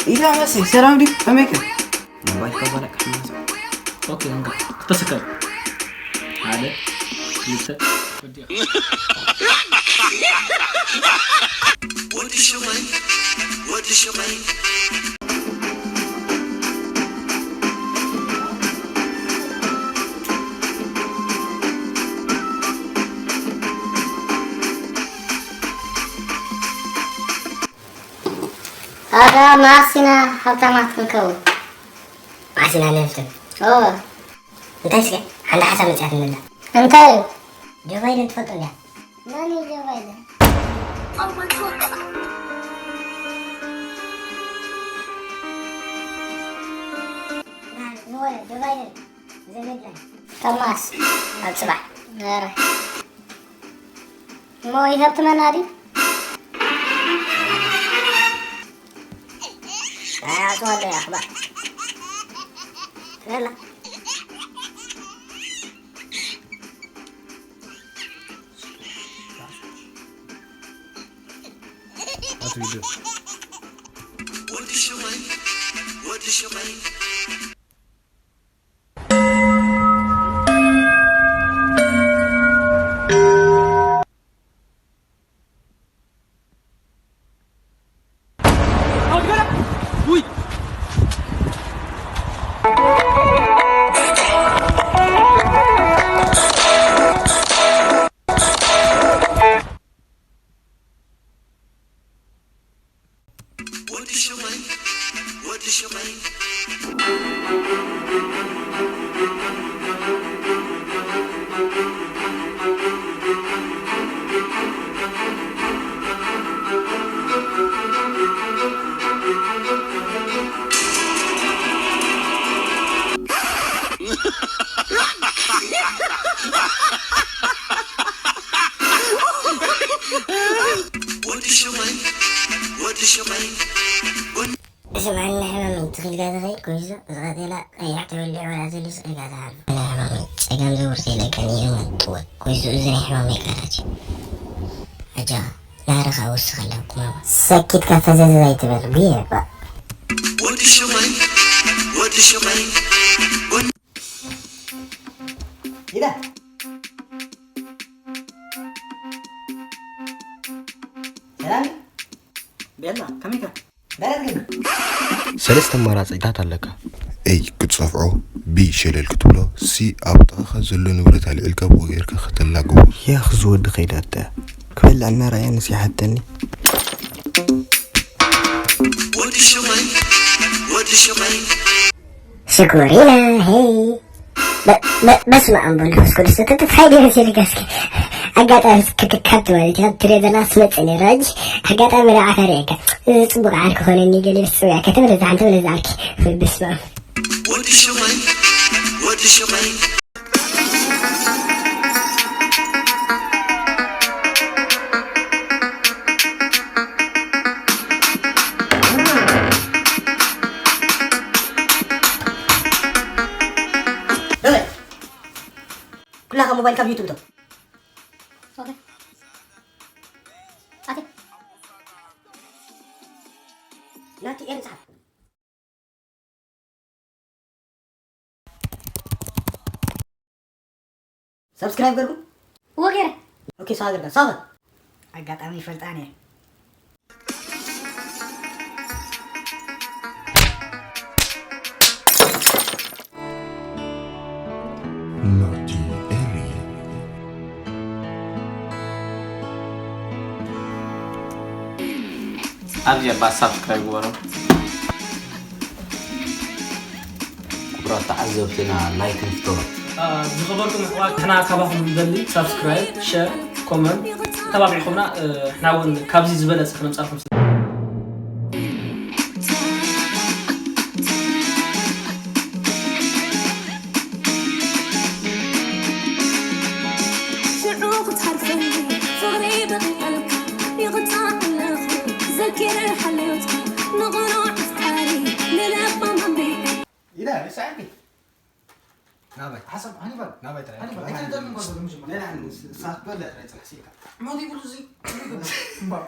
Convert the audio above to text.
ኢላ መሲ ሰላም ዲ ከመይከ? ሞባይል ከባላ ከመይከ? ኦኬ፣ እንካ ክተሰከር። ሓደ፣ ክልተ፣ ወዲያ። ወዲ ሽመይ፣ ወዲ ሽመይ። ኣታ ማሲና ሃብታማት ክንከውን። ማሲና ንህብትን። ኦ። እንታይ እስከ ሓንቲ ሓሳብ መፅያትኒ ኣላ። እንታይ እዩ? ጆ ባይደን ትፈልጦ እንድያ? መን እዩ ጆ ባይደን? ዝኾነ ጆ ባይደን ዘመድና እዩ። ቶማስ ኣብ ፅባሕ። ኧረ። እሞ ይሀብትመና ድዩ? ኣይ፣ ኣጽዋር ዶ ያኽባ? ለላ። ኣትቢዱ። ወዲ ሽመይ፣ ወዲ ሽመይ። ወዲ ሽመይ፣ ወዲ ሽመይ። ወዲ ሽመይ፣ ወዲ ሽመይ። እዚ ማን ሕማም እዩ? ትኽል ጋዛኸይ ኮይሱ ዝቐቴላ ቀያሕ ተበሊዑ ወላ ዘሊስ ቀይ ጋዛ ኣሎ። ናይ ሕማም እዩ። ጸጋም ዘውርድ የለ ከን ይመጥወ። ኮይሱ እዚ ናይ ሕማም ይቀራጭ። ኣጃ፣ ናህርኻ ወስኽ ኣለኩም። ሰኪትካ ፈዘዝ ኣይትበል። ጉየ፣ ባ። ወዲ ሽመይ፣ ወዲ ሽመይ። ኢዳ። ሰላም። ቤላ፣ ከመይ ከ? ደረት ግን። ሰለስተ ኣማራጺታት ኣለካ። ኤ ክትጸፍዖ፣ ቢ ሸለል ክትብሎ፣ ሲ ኣብ ጥቓኻ ዘሎ ንብረት ኣልዒልካ ብኡ ጌርካ ከተላግቦ። ያኽ ዝወዲ ከይዳታ። ክበልዕ እናረኣያ ንስ ይሓተኒ። ወዲ ሽመይ፣ ወዲ ሽመይ። ሽኮሪና፣ ሄይ። በ-፣ በ-፣ በስመ ኣብ ወወልድ ወመንፈስ ቅዱስ። ተ-፣ ተ-፣ ታይ ደረስ የልካ እስኪ? ኣጋጣሚ እስኪ ክትካት ማለት እዩ። ትሪኦ ዘለና ስመጽእ ነይረ ሕጂ። ኣጋጣሚ ንዓኻ ሪኤካ። እዚ ጽቡቕ ዓርኪ ኮነኒ ገለ ምስ ጽውያ ከተብል እዛ ሓንቲ በለ እዛ ዓርኪ። በስመ ኣብ። ወዲ ሽመይ፣ ወዲ ሽመይ። ኩላኻ ሞባይል ካብ ዩቱብ ዶ? ኦኬ። ኣቲ። ናቲ ኤርትራ። ሰብስክራይብ ገርኩ? እወ ገይረ። ኦኬ፣ ሳዋ ገርካ፣ ሳዋ። ኣጋጣሚ ይፈልጣን እየ። ናቲ ኤሪ። ኣብዚ ኣባ ሳብስክራይብ ግበሮ። ክቡራት ተዓዘብትና፣ ላይክን ፍቶሮን። አ፣ ዝኸበርኩም ኣሕዋት፣ ንሕና ካባኹም ንደሊ ሳብስክራይብ፣ ሸር፣ ኮመንት ተባቢዕኹምና፣ እ፣ ንሕና እውን ካብዚ ዝበለጸ ክነምጻልኩም። ሽዑ ክትሓርፈኒ ፍቕሪ በቒዐልካ፣ ይቕጻዕ ኣለኹ ዘኪረ ሓልዮትካ፣ ንቕኑዕ ኣፍቃሪ ንለባም ኣንቢዐ። ኢላ፣ ይስዓልኪ። ናባይ። ሓሳብ ሃኒባል። ናባይ ጥራይ። ሃኒባል። ኣይትንተን እኮ ዘሎ መጀመርያ። ሌላ ንስ-፣ ንስኻ ክትበልዕ ጥራይ ጽናሕ ሲልካ። ሞት ይብሉ እዚ። እምበር።